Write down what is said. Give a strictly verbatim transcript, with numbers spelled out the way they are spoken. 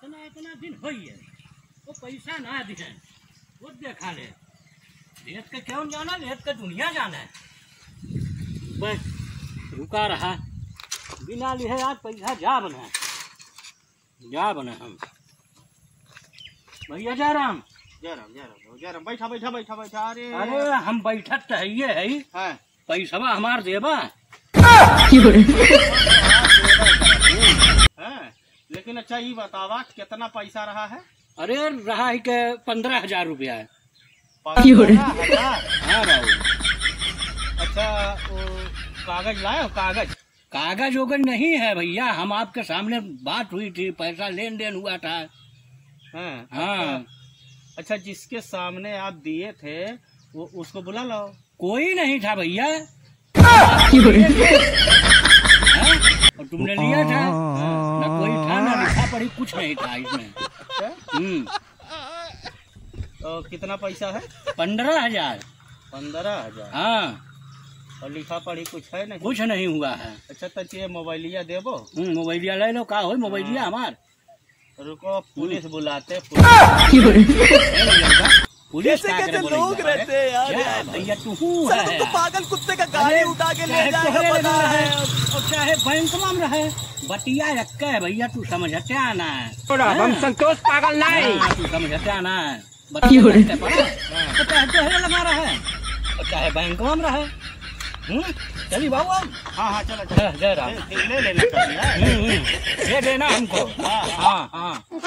इतना, इतना दिन होइए, वो पैसा ना दिहे, वो देखा ले। लेत के क्यों जाना, लेत के दुनिया जाना है। बस, रुका रहा, बिना लिहे आज पैसा जा बना, जा बना हम। भैया जय राम। जय राम, जय राम, जय राम। बैठा, बैठा, बैठा, बैठा। अरे। अरे, हम बैठत तो है, ये है। हाँ। पैसवा हमार देबा? हाँ, लेकिन अच्छा, ई बतावा, कितना पैसा रहा है? अरे, रहा है के पन्द्रह हजार रुपया है। पन्द्रह हजार? हाँ बाबू। अच्छा, वो कागज लाए हो, कागज? कागज ओगज नहीं है भैया, हम आपके सामने बात हुई थी, पैसा लेन देन हुआ था। हाँ, हाँ। अच्छा, अच्छा, जिसके सामने आप दिए थे, वो, उसको बुला लाओ। कोई नहीं था भैया। हाँ? और तुमने लिया था? ना कोई था, ना लिखा पढ़ी, कुछ नहीं था इसमें। अच्छा? हम्म। तो कितना पैसा है? पन्द्रह हजार। पन्द्रह हजार? हाँ। और लिखा पढ़ी कुछ है नहीं? कुछ नहीं हुआ है। अच्छा, तो ये मोबाइलिया देबो? हम्म, मोबाइलिया ले लो, का होई मोबाइलिया हाँ। हमार? रुको, पुलिस बुलाते, पुलिस। पुलिस कैसे का करे कैसे बोलेगा, लोग हैं? रहते हैं यार, क्या यार। भैया, तू हूँ साला है तुमको यार। पागल कुत्ते का गाड़ी अरे, उठा के ले चाहे जाएगा, तोहरे पता लगा है। रहे, और चाहे बैंक में रहे, बतिया रखा है भैया, तू समझते आना है। थोड़ा, हम हाँ। संतोष पागल नहीं। हाँ, तू समझते आना है। बतिया क्यों रे? रखते पड़ा। हाँ। तो चाहे तोहरे लगा रहे, और चाहे बैंक में रहे। हम्म? चली बाबू अब। हाँ, हाँ, चलो, चलो। हाँ, जय राम। ले, ले लेना कभी, हाँ। हम्म, हम्म। दे देना हमको। हाँ, हाँ। हाँ, हाँ।